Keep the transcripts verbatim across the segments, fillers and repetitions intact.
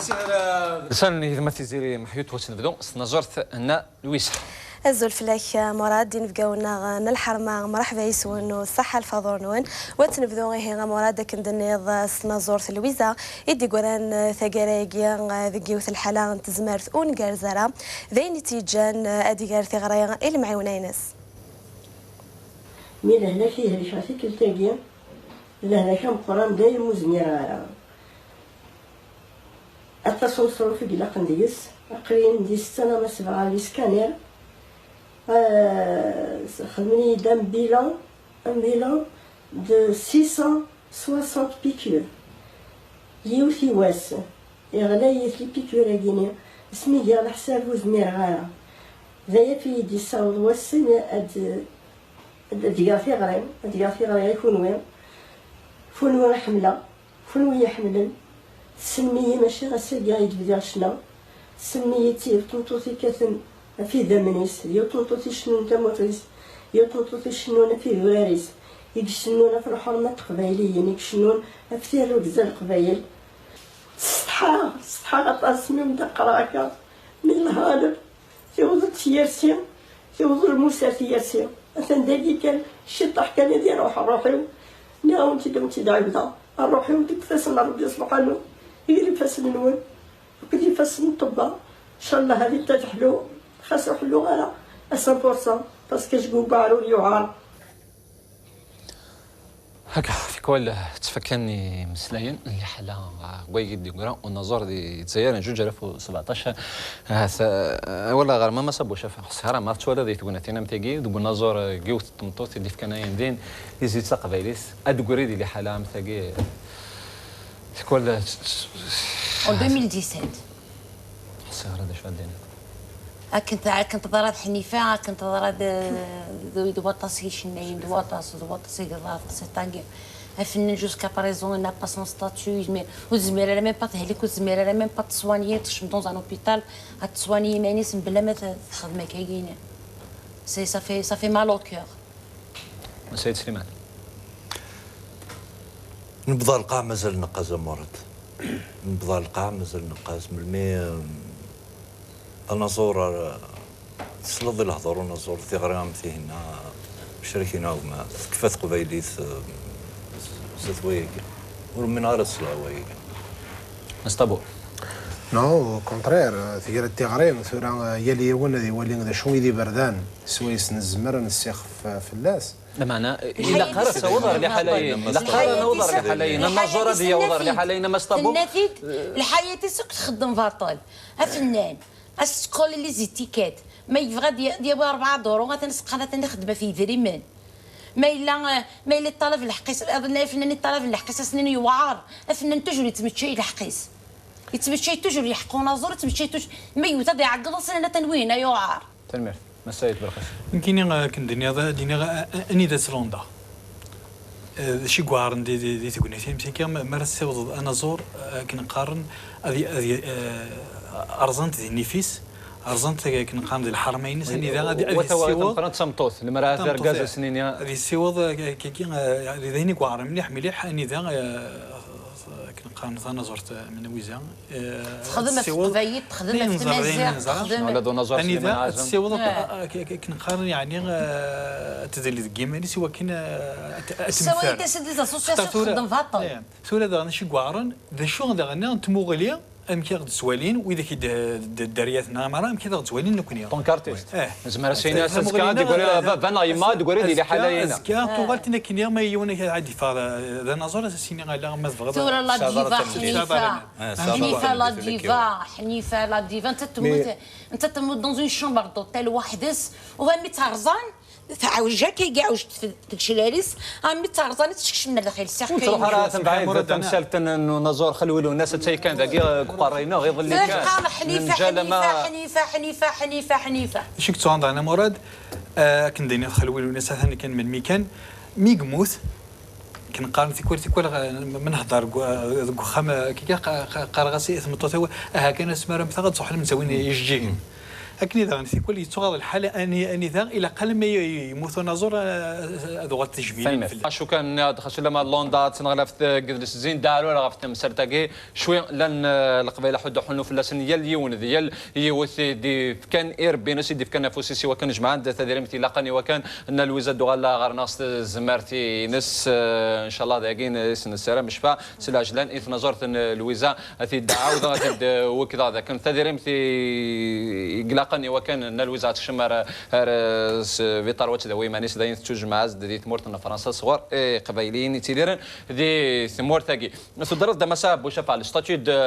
Lsan n yegma Tiziri Meḥyut, wa tt-nebdu s tnaẓurt n Lwiza. Azul fell-ak, Murad, inebgawen-nneɣ n lḥerma, mṛeḥba yes-wen u ṣṣeḥḥa lfaḍur-nwen. Wa tt-nebdu ihi, a Murad, akken d-tenniḍ, s tnaẓurt n Lwiza i d-yeggran taggara-agi deg yiwet n lḥala n tezmert ur ngerrez ara. D ayen i tt-yeǧǧan ad iger tiɣri i lemɛiwna-ines. Mi lehlak yehlek ɣef tikkelt-agi, d lehlak ameqqran dayem ur zmireɣ ara. Aṭas n ṣṣuruf i ilaqen deg-s. Aql-in di setta neɣ ma sebɛa les scanners. Ah, xedmen-iyi-d un bilan, un bilan de six cent soixante piqûres. Yiwet i wass. Iɣlayit les piqûres-agi-ni. Asmi giɣ leḥsab ur zmireɣ ara. D aya i yi-d-yessaweḍ wass-nni ad, ad, ad d-geɣ tiɣri, ad d-geɣ tiɣri i kunwi. Kunwi i ḥemmleɣ. Kunwi i yi-ḥemmlen, tessnem-iyi mačči ass-agi i d-bdiɣ ccna, tessnem-iyi d yiwet n tmeṭṭut yekkaten ɣef idammen-is, d yiwet n tmeṭṭut icennun tamurt-is, d yiwet n tmeṭṭut icennun ɣef idurar-is, i icennun ɣef lḥerma n teqbayliyin, i icennun ɣef tirrugza n leqbayel. Ssetḥaɣ, ssetḥaɣ aṭas mi bdiɣ qqareɣ akka, mi lɣaleb tiweḍ-d tyersi, tiweḍ lmus ar tyersi. Atan dagi kan, ciṭṭaḥ kan ad iruḥ ṛṛuḥ-iw. Nniɣ-awen-tt-id, awen-tt-id ɛiwdeɣ. Ṛṛuḥ-iw deg ifassen n Ṛebbi subḥanu, i deg ifassen-nwen, akked ifassen n ṭṭebba. Ncallah ad iṭṭa leḥlu, xas ur ḥelluɣ ara à cent pour cent, parce que jgubaɛer ur yuɛar. Akka, tikwal ttfakkan imeslayen n liḥala n wayagi d-yeggra unaẓur di Lezzayer n zuǧ alaf u sbeɛṭac. Ahat, eh, wala ɣer Mama Sabu Cafa, ḥsiɣ ara ma tettwaliḍ di tegnatin am tagi, deg unaẓur, eh, n yiwet n tmeṭṭut i d-ifkan ayen din, tizlit taqbaylit, ad d-teggri di liḥala am tagi, tikwal, eh, En deux mille dix-sept. Ḥsiɣ ara d acu ad d-iniɣ. Akken t-, akken teḍra d Ḥnifa, akken teḍra d, d, d waṭas n yicennayen, d waṭas, d waṭas i yeḍra teqsiṭ-agi. Afennan jusqu'à présent, il n'a pas son statut, yezmir, ur tezmir ara même pas tehlek, ur tezmir ara même pas teṣwani, tekcem dans un hôpital, ad teṣwani iman-is mebla ma t-, texdem akka-agi. C'est, ça fait, ça fait mal au cœur. Sayed Sliman. Nebḍa lqaɛ mazal neqqaz a Murad. Nebḍa lqaɛ mazal neqqaz. Melmi, em, anaẓur, eh, tesleḍ i lehdur unaẓur, tiɣri am tihin, eh, Crek-ina gma, tekfa teqbaylit, eh, zdat wayagi. Ur umineɣ ara tesleɣ wayagi. Asṭabu. Non, au contraire, tger-d tiɣri, tura, eh, yal yiwen ad iwali d acu i d iberdan, swayes nezmer ad nessixef, eh, fell-as. Lameɛna, ilaq ara taweḍ ɣer liḥala-yin. Ilaq ara naweḍ ɣer liḥala-yin. Anaẓur ad yaweḍ ɣer liḥala-yin, ama Asṭabu. Tenna-t-id, lḥayat-is akk txeddem baṭel. Afennan, as-teqqel les étiquettes. Ma yebɣa ad y-, ad yawi rebɛa duṛu, atan seqqan, atan ixeddem ɣef yedrimen. Ma yella, eh, ma yella yeṭṭalab lḥeqq-is, afennan yeṭṭalab lḥeqq-is, ass-nni yewɛer. Afennan toujours yettmeččay lḥeqq-is. Yettmeččay toujours lḥeqq unaẓur, yettmeččay toujours. Ma yewwet ad iɛeggeḍ, ass-nni atan wihin yewɛer. Tanemmirt. Massayed Belqis. Nekkini, eh, akken d-nniɣ, d-nniɣ, eh, eh, anida tt-lunda. Eh, d acu i yuɛren di, di, di tegnit-im, tigi, ma, mi ara tessiwḍeḍ anaẓur, eh, akken qqaren, ad y-, ad y-, eh, rẓant di nnif-is, rẓant, eh, akken qqaren di lḥerma-ines, anida ad, ad yessiweḍ. Tameṭṭut, lemmer ad argaz ad s-nini. Ad yessiweḍ, eh, kagi, eh, d ayen i yuɛren mliḥ, mliḥ, anida, eh, akken qqaren tanaẓurt, eh, n Lwiza, eh, texdem ɣef teqbaylit, texdem ɣef tmaziɣt, texdem. Anida ad tessiweḍ, eh, akken qqaren, yeɛni, eh, ad tdel deg yiman-is i wakken, eh, ad t-, ad temmter. Ssawalent-as-d les associations, texdem baṭel. Tura daɣen acu i yuɛren, d acu daɣen n tmuɣli, amek i ɣ-d-ttwalin widak i d, d, d dderya-tneɣ, amara amek i ɣ-d-ttwalin nekkni. Tant qu'artiste. Eh. Nezmer ad s-nini azekka ad d-teggri, eh, baba neɣ yemma, ad d-teggri di liḥala-ina. Azekka tuɣal tin akken ma yiwen ad d-yeffeɣ d, d anaẓur, ad s-yini ala ma tebɣiḍ. Tura la diva Ḥnifa. Ḥnifa la diva, Ḥnifa la diva. Netta temmut, netta temmut dans une chambre d'hôtel weḥd-s, u mi tt-rẓan, tɛawj akka i iɛawj teclal-is, armi tt-rẓan ad tekcem ar daxel. Ur ttruḥ ara tembaɛid tamsalt n unaẓur Xelwi Lwennas, attay kan dagi, eh, deg uqerray-nneɣ, iḍelli kan. Ḥnifa, Ḥnifa, Ḥnifa, Ḥnifa, Ḥnifa. Acu i yettɣanḍan a Murad, eh, akken d-iniɣ Xelwi Lwennas, atan kan melmi kan, mi yemmut, akken qqaren tikwal, tikwal, eh, mi nehder deg, deg uxxam, eh, kika, qa-, qa-, qqareɣ-as i tmeṭṭut-iw, aha kan asmi ara mmteɣ ad tṛuḥem ad tawim ijeǧǧigen. Akken i daɣen tikwal yettuɣaḍ lḥal ani-, anida ilaq almi yemmut unaẓur, eh, ad uɣal tejmilin. Tanemmirt. Acu kan, nniɣ-d xas ulamma Londres ad tenɣel ɣef tgedlest zzin d aɛrur ɣef temsalt-agi. Cwi llan, eh, Leqbayel aḥuddu ḥunnu fell-asen yal yiwen d yal yiwet i d-ifkan irebbi-ines, i d-ifkan afus-is i wakken jemɛen-d tadrimt ilaqen i wakken Nna Lwiza ad d-tuɣal ɣer-neɣ s tezmert-ines. Eh, ncallah dagi i s-nessaram ccfa s lɛejlan i tnaẓurt n Lwiza. Ad t-id-ɛawdeɣ, ad t-id-wekkdeɣ d akken tadrimt i, i ilaqen i wakken Nna Lwiza ad tekcem ar, ar sbiṭar, ad tdawi iman-is, dayen tettujmeɛ-as-d di tmurt n Fransa sɣur Iqbayliyen yettidiren di tmurt-agi. Tudreḍ-d a Massa Bucaf le statut de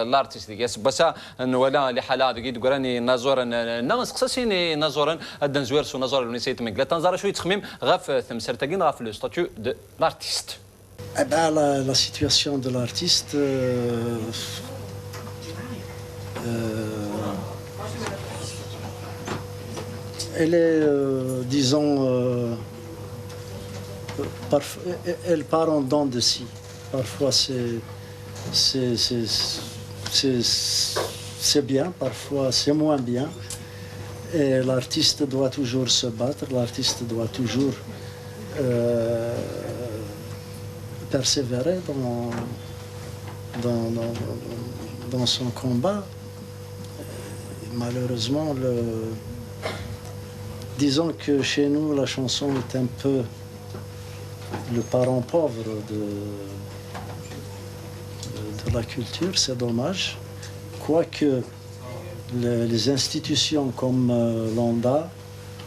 l'artiste, deg aseggas-a nwala liḥala deg i d-ggran inaẓuren-nneɣ, nseqsasin inaẓuren ad d-nezwir s unaẓur Lewnis Ayt Mengellat, ad nẓer acu yettxemmim ɣef temsalt-agi neɣ ɣef le statut de l'artiste. Eh ben, la, la situation de l'artiste, euh, euh, elle est, euh, disons, euh, parf-, elle part en dents de scie. Parfois, c'est, c'est, c'est, c'est, c'est bien, parfois, c'est moins bien. Et l'artiste doit toujours se battre, l'artiste doit toujours, euh, persévérer dans, dans, dans, dans son combat. Et malheureusement, le, disons que chez nous, la chanson est un peu le parent pauvre de, de la culture, c'est dommage. Quoique les, les institutions comme, euh, l'ONDA,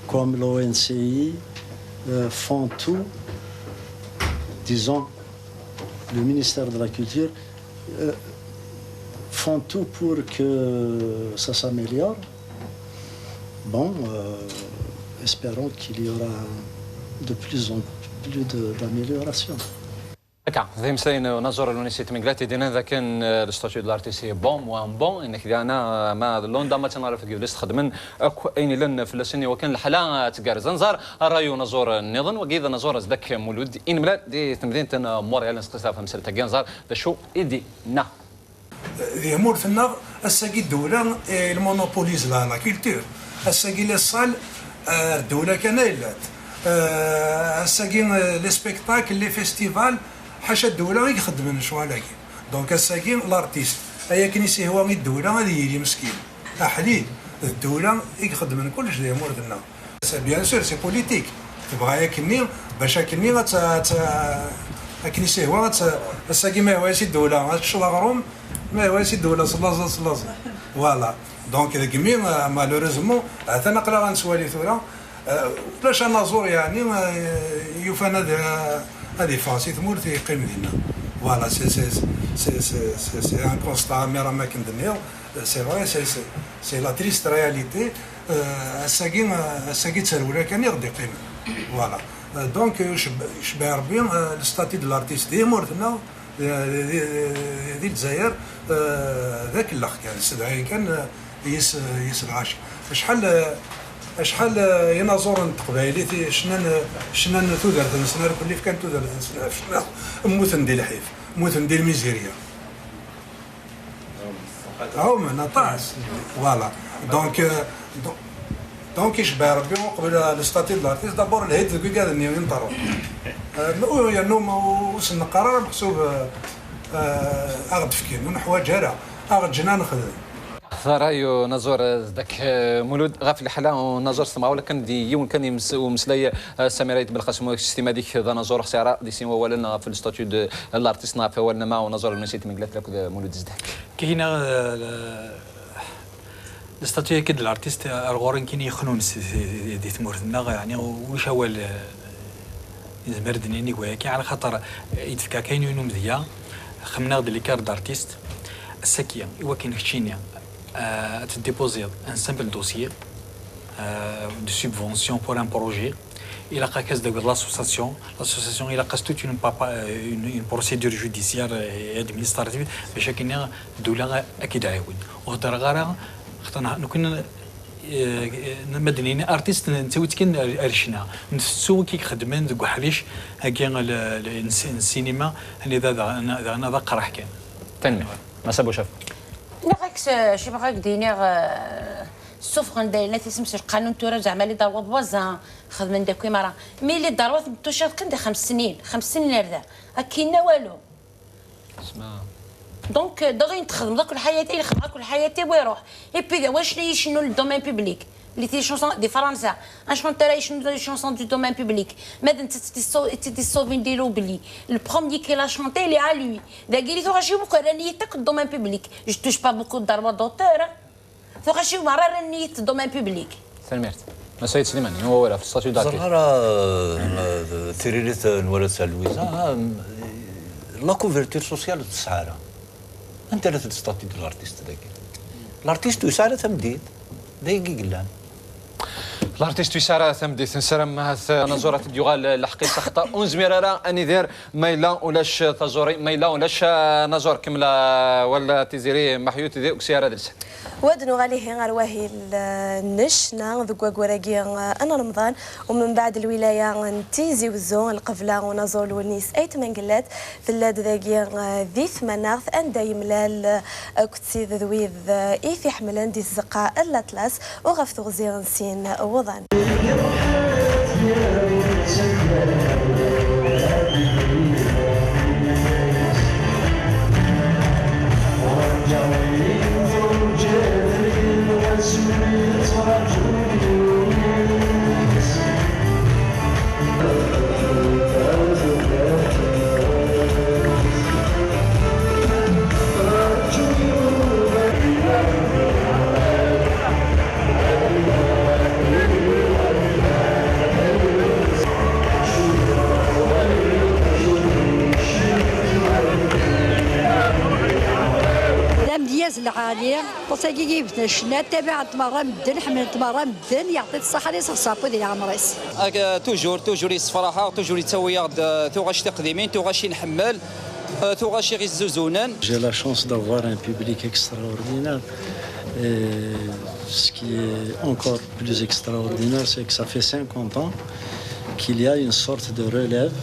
comme l'O N C I, euh, font tout, disons, le ministère de la Culture, euh, font tout pour que ça s'améliore. Bon, euh, espérons qu'il y aura de plus en plus de, d'amélioration. Akka, d imeslayen n unaẓur Lewnis Ayt Mengellat i d-yennan dakken, eh, le statut de l'artiste est bon, moins bon, inek diana, eh, ma d l'ONDA ma d-tenɣer ɣef tgedlist xedmen akk ayen illan fell-asen i wakken leḥla, eh, tgerrez. Ad nẓer ṛṛay n unaẓur nniḍen, wagi d anaẓur Zedek Mulud, i nemlal di temdint n Montréal, nseqsi-t ɣef temsalt-agi, ad nẓer d acu i d-yenna. Di tmurt-nneɣ, ass-agi ddewla, eh, elle monopolise la, la culture. Ass-agi les salles, eh, ddewla kan ay llant. Eh, ass-agi, eh, les spectacles, les festivals, ḥaca ddewla i ixeddmen lecɣal-agi. Donc ass-agi l'artiste, ay akken i s-ihwa i ddewla ad yili meskin. Aḥlil, d ddewla i ixeddmen kullec di tmurt-nneɣ. C'est, bien sûr, c'est politique. Tebɣa akkenni, bac akkenni ad tt-, ad tt-, akken i s-ihwa, ad tt-, ass-agi ma ihwa-yas i ddewla, ad teččeḍ aɣrum, ma ihwa-yas i ddewla, s laẓ, s laẓ. Voilà. Donc, deg mi, euh, malheureusement, atan aql-aɣ ad nettwali tura, euh, ulac anaẓur, yeɛni, euh, yufan ad, ad iffeɣ si tmurt, yeqqim dinna. Voilà, c'est, c'est, c'est, c'est, c'est, c'est un constat, mi ara makken d-nniɣ, c'est vrai, c'est, c'est, c'est la triste réalité. Euh, ass-agi, euh, ass-agi d tarewla kan i ɣ-d-iqqimen. Voilà. Euh, donc, euh, ceb-, cebbaɛ Rebbi, euh, le statut de l'artiste di tmurt-nneɣ, euh, di, di, di Lezzayer, euh, d akellex kan, sedɛin kan, euh, yis, yis lɛaci. Acḥal, euh, acḥal, euh, inaẓuren n teqbaylit i cnan, cnan tudert-nsen, ar kulli fkan tudert-nsen, cnan, mmuten di lḥif, mmuten di lmizirya. Ɛumen aṭas. Voilà. Donc, euh, donc, donc icebbeɛ Rebbi uqbel, euh, le statut de l'artiste, d'abord lhi-d deg igad-nni i nṭerru. Euh, ur, yernu ma ur sen-neqqar ara meḥsub, euh, euh, a ɣ-d-fkin, ur neḥwaǧ ara, a ɣ-ǧǧen ad nexdem. Ṛṛay n unaẓur Zedek, euh, Mulud, ɣef leḥla n unaẓur s temɣawla kan di yiwen kan imes-, umeslay, euh, Samira Ayt Belqasem, s timmad-ik d anaẓur, ur ḥṣiɣ ara di sin wawalen ɣef le statut de l'artiste neɣ ɣef wawalen ama unaẓur Lewnis Ayt Mengellat akked Mulud Zedek. Kina, euh, le, le statut-agi de l'artiste, ar ɣur-i nekkini yexnunes di, di, di tmurt-nneɣ, yeɛni ulac awal, euh, nezmer ad d-nini deg wayagi, ɛla xaṭer, euh, i d-tefka kan yiwen umedya, xemmeɣ-d les cartes d'artiste, ass-agi, i wakken keččini, euh, ad teddipuziḍ un simple dossier, euh, de subvention pour un projet, ilaq-ak ad s-d-tawiḍ l'association. L'association ilaq-as toute une papa-, euh, une, une procédure judiciaire et administrative bac akken ddula ad k-id-ɛiwen. Ur heddreɣ ara, xaṭer nekkni, euh, ma d-nini artiste, nettawi-tt kan ar, ar ccna. Ntettu i k-ixeddmen deg uḥric-agi n, n, n ssinima, anida daɣen, daɣen d aqraḥ kan. Tanemmirt. Massa Bucaf. Nniɣ-ak s-, cebɣeɣ ad k-d-iniɣ, euh, Ssufɣen-d ayen la tisem s lqanun tura, zeɛma les droits de voisin xedmen d akk imara. Mi les droits n tucad qqin di xems snin, xems snin ar da. Akinna walu. Donc, euh, dɣi txedmeḍ akk lḥayat-i, xedmeɣ akk lḥayat-i, wa iruḥ. Et puis, d wacna icennu le domaine public. Li ti chanson di Fransa, un chanteur icennu les chansons du domaine public. Ma d netta ti-, ti-, ti-, ti-, sauvé di l'oubli. Le premier qu'il a chanté, il est à lui. Dagi li tuɣac-iw akk rran-iyi-t akk le domaine public. Je touche pas beaucoup de droits d'auteur, hein. Tuɣac-iw merra rran-iyi-t le domaine public. Tanemmirt. Ma Sayed Slimani, wawal ɣef statut d'artiste. Ẓer ara, euh, tiririt n Wara Lwiza, ah, la couverture sociale ur tesɛi ara. Anta ara telt statut de l'artiste dagi? L'artiste ur yesɛi ara tameddit. D ayagi i yellan. L'artiste ur yesɛi ara tameddit. Nessaram ahat anaẓur ad t-id-yuɣal lḥeqq-is, axaṭer ur nezmir ara ad nidir ma yella ulac taẓuri, ma yella ulac anaẓur. Kemmel, ah, wala Tiziri Maḥyut di uksir ad lsen. Wa d nuɣal ihi ɣer wahil, eh, n ccna deg waggur-agi, eh, n Remḍan, u mbeɛd lwilaya n Tizi Wezzu, lqebla unaẓur Lewnis Ayt Mengellat, tella-d dagi, eh, di tmanaɣt anda yemlal, eh, akked tid d wid, eh, i t-iḥemmlen di tzeqqa n Laṭlas u ɣef teɣzi n sin wuḍan. D amedyaz lɛali, aṭas-agi i yebdan ccna, tabiɛent merra medden, ḥemmlen-t merra medden, yeɛṭi-t ṣṣaḥa ad iṣeḥṣa afud i leɛmer-is. Ak-, toujours, toujours yessefraḥ-aɣ, toujours yettawi-aɣ-d, euh, tuɣac tiqdimin, tuɣac i nḥemmel, euh, tuɣac i ɣ-izzuzunen. J'ai la chance d'avoir un public extraordinaire. Et ce qui est encore plus extraordinaire, c'est que ça fait cinquante ans qu'il y a une sorte de relève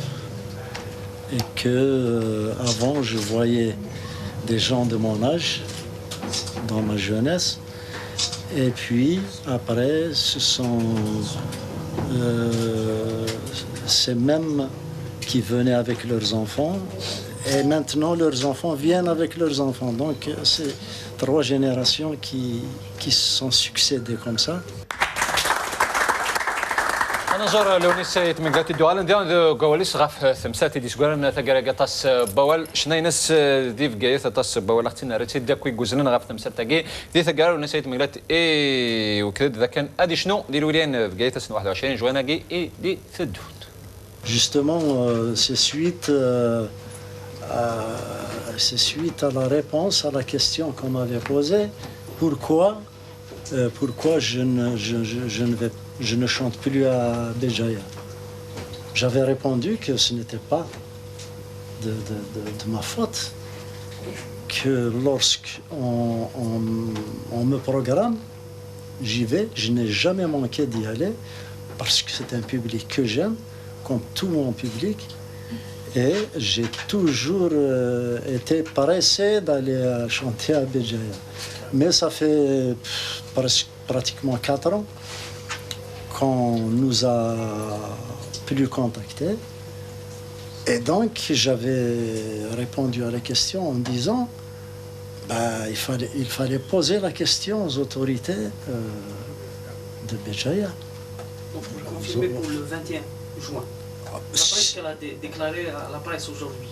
et que, euh, avant, je voyais des gens de mon âge, dans ma jeunesse, et puis après, ce sont, euh, ces mêmes qui venaient avec leurs enfants, et maintenant leurs enfants viennent avec leurs enfants. Donc, c'est trois générations qui, qui se sont succédées comme ça. Anaẓur Lewnis Ayt Mengellat i d-yuɣalen diɣen deg wawal-is ɣef temsalt i d-yesguraren taggara-agi aṭas n wawal. Ccna-ines di Bgayet aṭas n wawal, ad ɣ-tt-in-nerr-itt-id akk i yuznen ɣef temsalt-agi. Di taggara, Lewnis Ayt Mengellat iwekked-d dakken ad icnu di lwilaya n Bgayet ass n waḥed u ɛecrin juin-agi i d-iteddun. Justement, euh, c'est suite, euh, à, c'est suite à la réponse à la question qu'on m'avait posée. Pourquoi, euh, pourquoi je ne, je, je, je ne vais, je ne chante plus à Béjaïa ? J'avais répondu que ce n'était pas de, de, de, de ma faute, que lorsque on, on, on me programme, j'y vais, je n'ai jamais manqué d'y aller, parce que c'est un public que j'aime, comme tout mon public, et j'ai toujours, euh, été pressé d'aller, euh, chanter à Béjaïa. Mais ça fait, pff, presque, pratiquement quatre ans qu'on nous a plus contactés. Et donc, j'avais répondu à la question en disant, bah, il fallait, il fallait poser la question aux autorités, euh, de Béjaïa. Donc, vous confirmez pour le vingt et un juin, d'après ce qu'elle a dé-, déclaré à la presse aujourd'hui ?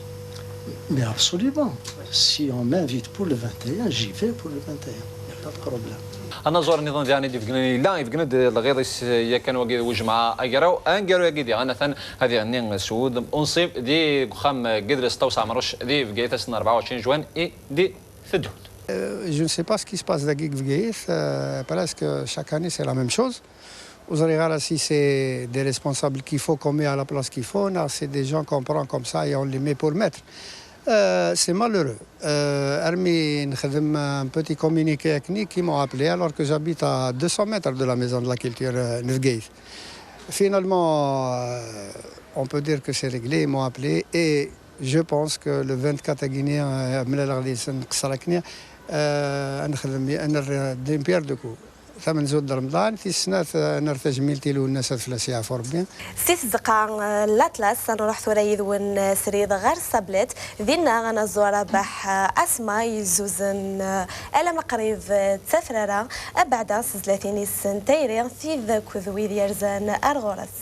Mais absolument. Ouais. Si on m'invite pour le vingt et un, j'y vais pour le vingt et un. Il n'y a pas de problème. Anaẓur nniḍen diɣen i d-ibegnen yella, ibeggen-d lɣiḍ-is yakan wagi d wejmaɛ agraw. Aneggaru-agi diɣen atan ad iɣenni s wudem unṣib di uxxam n yidles Ṭawes Ɛemruc di Bgayet ass n rebɛa u ɛecrin juin i d-iteddun. Euh, je ne sais pas ce qui se passe dagi deg Bgayet, euh, presque chaque année c'est la même chose. Ur ẓriɣ ara si c'est des responsables qu'il faut qu'on met à la place qu'il faut, neɣ c'est des gens qu'on prend comme ça et on les met pour maître. Euh, c'est malheureux. Euh, armi nexdem un petit communiqué akkenni, qui m'ont appelé alors que j'habite à deux cents mètres de la maison de la culture, euh, n Bgayet. Finalement, euh, on peut dire que c'est réglé, ils m'ont appelé et je pense que le vingt-quatre agini, euh, mlaleɣ deg-sen qeṣṣer akkenni, euh, ad nexdem, ad nerr d'une pierre deux coups. Tamenzunt d Remḍan, tis snat, eh, nerr tajmilt i Lwennas, ad fell-as yeɛfu Rebbi. Si tzeqqa, eh, n Laṭlas, ad nruḥ tura yid-wen, eh, srid ɣer Sablet, dinna ad naẓur Rabaḥ, eh, Asma, yezzuzen, eh, alamma qrib, eh, d tafrara, abeɛda s tezlatin-is n tayri, tid akked wid yerzan ar ɣur-s.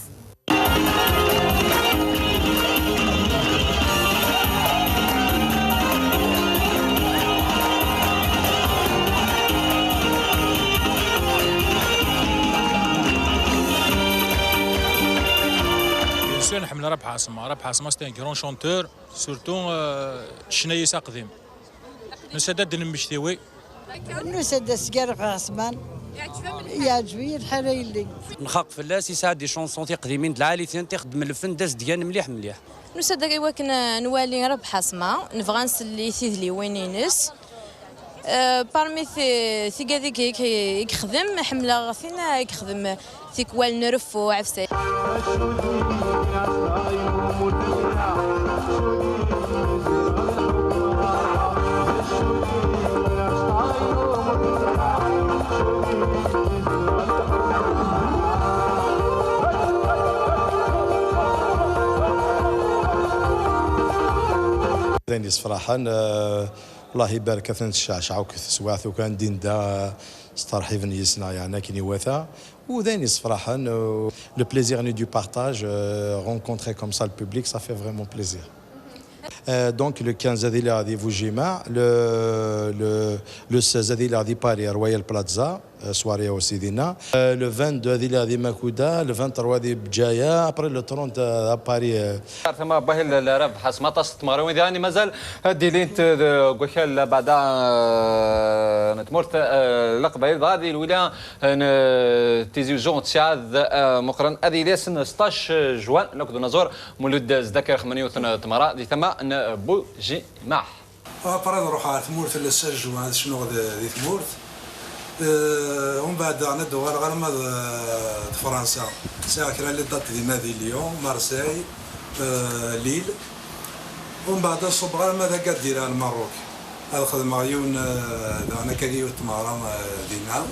Bien sûr, nḥemmel Rabaḥ Asma. Rabaḥ Asma, c'est un grand chanteur, surtout, euh, ccna-is aqdim. Nusa-d ad d-nemmekti, wi. Nusa-d asgar ɣer Ɛesman. Yeɛǧeb-iyi lḥal a yelli. Nxaq fell-as, yesɛa des chansons tiqdimin d lɛali, tin tixeddem lfen d azedgan mliḥ mliḥ. Nusa-d i wakken, eh, nwali Rabaḥ Asma, nebɣa ad nsel i tidliwin-ines. Eh, parmi ti-, tigad i, i, i yexdem, ḥemmleɣ tin i yexdem tikwal n Reffu, Ɛefsay. D ayen yessefraḥen, eh, Allah ibarek, atan tecceɛceɛ akk teswiɛt, ukan din da, eh, s terḥiben yis-neɣ, yeɛni akken iwata. U d ayen yessefraḥen, euh, le plaisir ni du partage, euh, rencontrer comme ça le public, ça fait vraiment plaisir. Euh, donc le quinze ad iliɣ di Bujima, le, le, le seize ad iliɣ di Paris, Royal Plaza, euh, soirée aussi dinna. Euh, le vingt-deux ad iliɣ di Makuda, le vingt-trois di Bjaya, après le trente, euh, à Paris, euh. Ar tama n wahil n Rabaḥ Asma, aṭas n tmeɣriwin diɣen i mazal ad d-ilint deg wakal abeɛda, euh, n tmurt, euh, n Leqbayel, dɣa di lwilaya n, eh, Tizi Uzzu, ttiɛad, eh, Muqran, ad yili ass n seṭṭac juin, akked unaẓur Mulud Zeddak, ara xedmen yiwet n tmeɣra di tama n Bujimaɛ. Après ad ruḥeɣ ɣer tmurt, le seize juin, ad cnuɣ di, di tmurt. Eh, umbeɛd daɣen ad d-uɣaleɣ arma d, d Fransa. Sɛiɣ kra n les dates dinna di Lyon, Marseille, eh, Lille. Umbeɛd ad ṣubbeɣ arma d Agadir ar Lmerruk. Ad xedmeɣ yiwen, eh, daɣen akka yiwet tmeɣra, eh, dinna.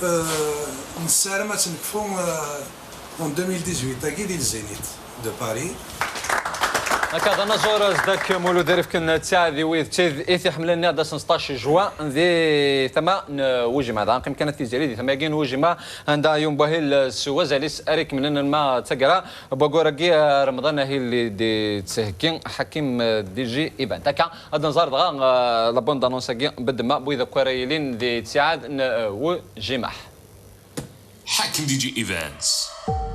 Euh, nessaram ad tt-nekfu, euh, en deux mille dix-huit agi di le Zénith de Paris. Akka d anaẓur Zeddak Mulud ara ifken ttiɛad i wid d tid i t-iḥemmlen, nniɣ-d ass n seṭṭac juin di tama n Wujima. Dɣa neqqim kan a Tiziri di tama-agi n Wujima, anda Ayub Wahil s wazal-is ara ikemmlen alma d taggara n waggur-agi, eh, Remḍan, ahil i d-yettheggi Ḥakim, eh, D J Event. Akka ad nẓer dɣa, eh, la bande annonce-agi n ddemma n wid akk ara yilin di ttiɛad n, eh, Wujima. Hakim D J Events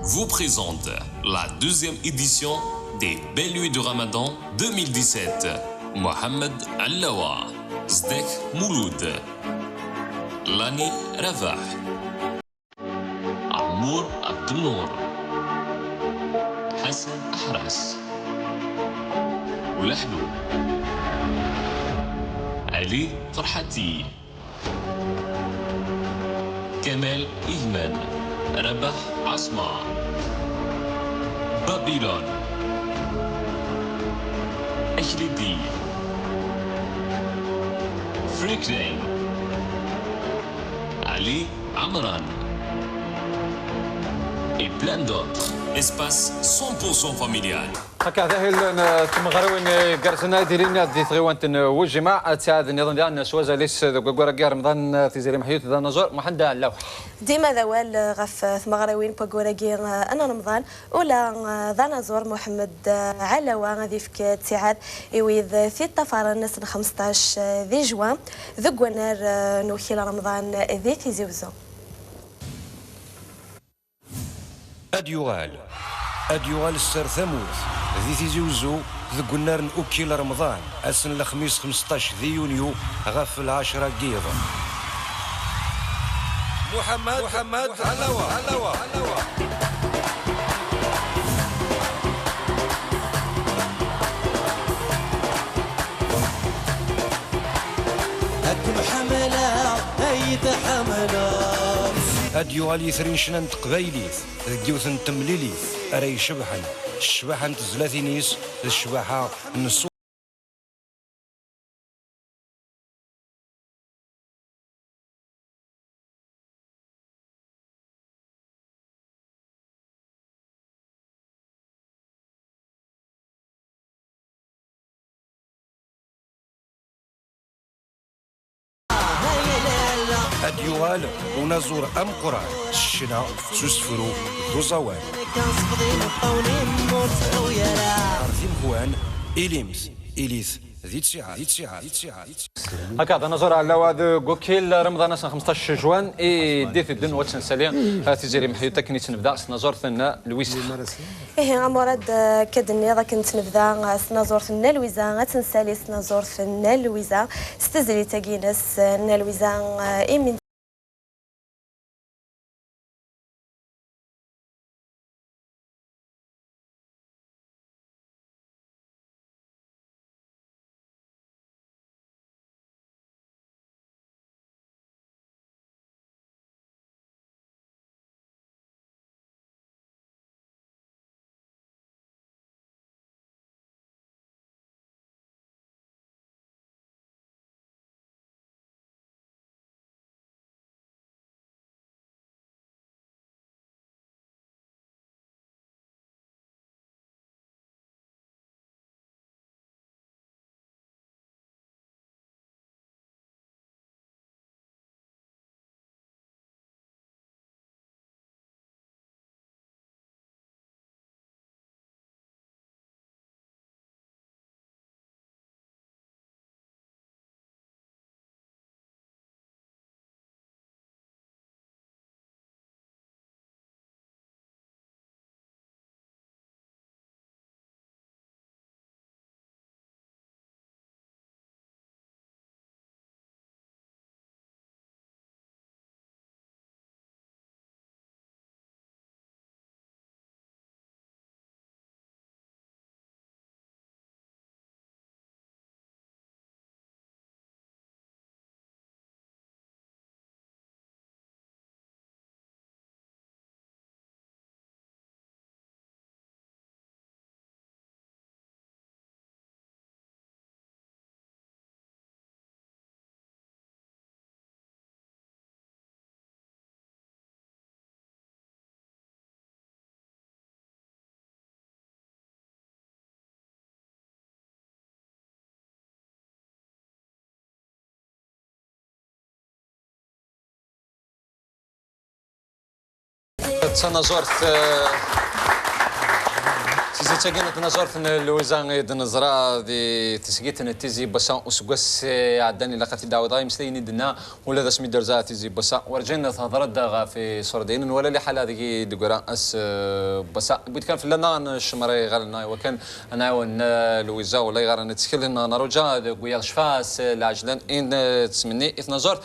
vous présente la deuxième édition des Belles Nuits de Ramadan deux mille dix-sept. Mohamed Allawa, Zeddak Mulud, Lani Rabaḥ, Ɛemmur Ɛebdennur, Ḥasan Aḥras, Ulaḥlu, Ali Ferḥati, Kamal Idman, Rabaḥ Ɛaṣma, Babilon, Aklidi, Franklin, Ali Ɛemran et plein d'autres. Espace cent pour cent familial. Akka d ahil n tmeɣriwin igerrzen ay d-ilin di tɣiwant n Wujima, ad ttiɛad nniḍen diɣen s wazal-is deg waggur-agi Remḍan, Tiziri Meḥyut d anaẓur Muḥend Ɛellawa. Dima d awal ɣef tmeɣriwin n waggur-agi n Remḍan, ula d anaẓur Muḥemmed Ɛellawa ad ifk ttiɛad i wid t-iṭṭafaren ass n xmesṭac di juin deg wannar n ukil Remḍan di Tizi Uzzu. Ad yuɣal. Ad yuɣal sser tamurt, di Tizi Uzzu, deg unnar n Ukil Remḍan, ass n lexmis xmesṭac di yunyu, ɣef lɛecra n yiḍ. Muḥemmed, Muḥemmed Ɛellawa, Ɛellawa. Ad kem-ḥemmleɣ, ay tḥemmleḍ. Ad yuɣal yitri n ccna n teqbaylit deg yiwet n temlilit ara icebḥen ccbaḥa n tezlatin-is d ccbaḥa n ṣṣut. Yuɣal unaẓur ameqqran s ccna, s usefru, d uẓawan. Ar d imehwan, ilimt, ilit, di ttiɛad, di ttiɛad, di ttiɛad. Akka, d anaẓur ɛlawa deg ukil Remḍan ass n xemseṭṭac juin i d-iteddun, wa d-tensa li, eh, Tiziri Meḥyut, akken i tt-nebda s tnaẓurt n Lwiza. Ihi, a Murad, eh, akka d-tenniḍ akken tt-nebda, eh, s tnaẓurt n Lwiza, ad tt-nsali s tnaẓurt n Lwiza, s tezlit-agi-ines, eh, n Lwiza, eh, imi D tanaẓurt, eh, tizit-agi n tnaẓurt n Lwiza i d-neẓra di tesgit n Tizi n wass-a useggas, eh, iɛeddan, ilaq ad t-id-ɛawdeɣ, imeslayen i d-tenna ula d asmi d-terza Tizi n wass-a, werǧin tehḍer-d ɣef iṣurdiyen, nwala liḥala deg i d-teggra ass, eh, n wass-a. Wid kan fell-aneɣ ad ncemmer iɣallen-nneɣ i wakken ad nɛawen, eh, Lwiza, ulayɣer ad nettkel, neɣ nruǧa deg wiyaḍ ccfa-s, eh, lɛejlan i nettmenni i tnaẓurt.